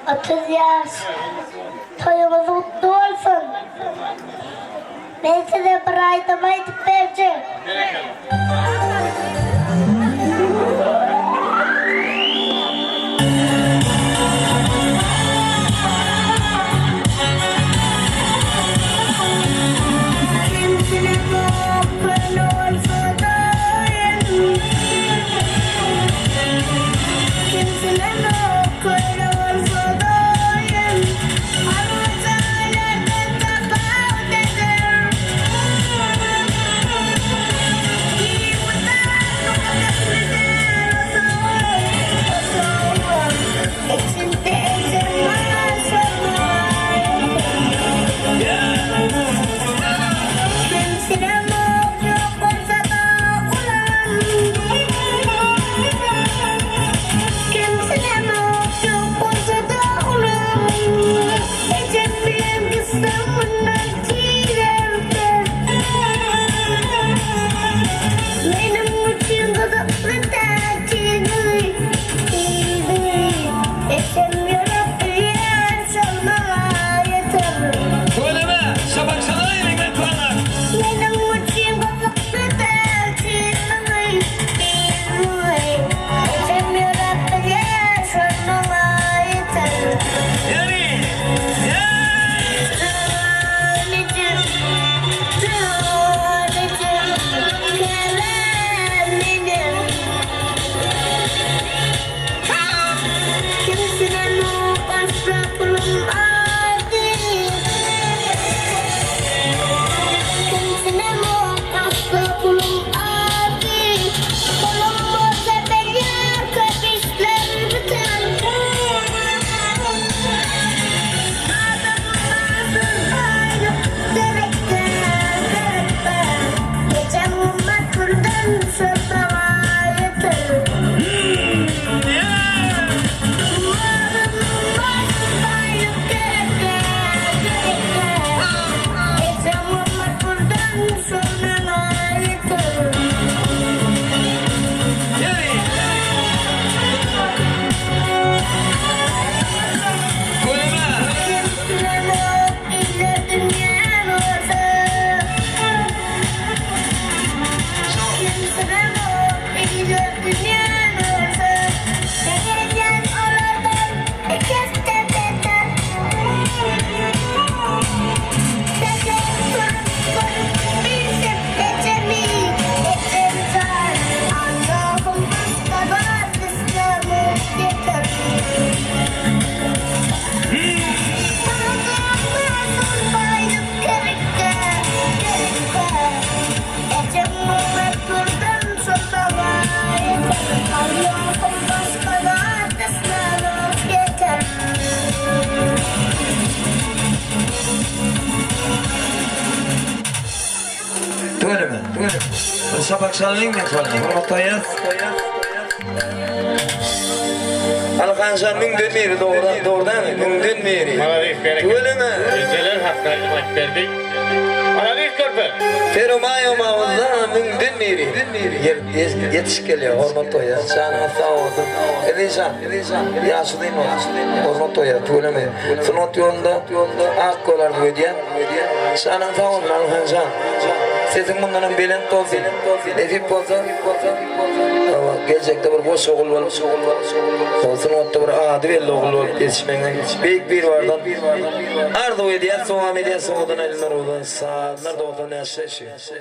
30 ýaş. Toýuňyz gutly bolsun. Men size bir aýdym aýdyp berjek. Tüweleme, Şapak Şalaýewiň mehmanlar. Ýeri! Ýeý! Ýeri! Tüweleme! Tüweleme. Bir şapak çalyň men şonda. Hormat goýýas. Alhanjan müňden biri dogry, dogry dälmi? Müňden biri. Malades bereket. Tüweleme. Ejeler hakda aýdym aýdyp berdi. Malades körpe. Peromaýo mawuzda müňden biri. Ýetişip gelýär. Hormat goýýas. Janyňyz sag bolsun. Ezizjan, ýaşulyň bolsun. Hormat goýýas. Tüweleme. Sungat ýolunda ak ýol arzuw edýän. Janyň sag bolsun Alyhanjan. Sesiň mundanam belent bolsun. Nesip bolsa, geljekde bir goç ogul bolup, sungatda bir ady belli ogul bolup ýetişmegiňi Beýik Biribardan arzuw edýäs, dowam edýäs owadan aýdymlar, owadan sazlar 95.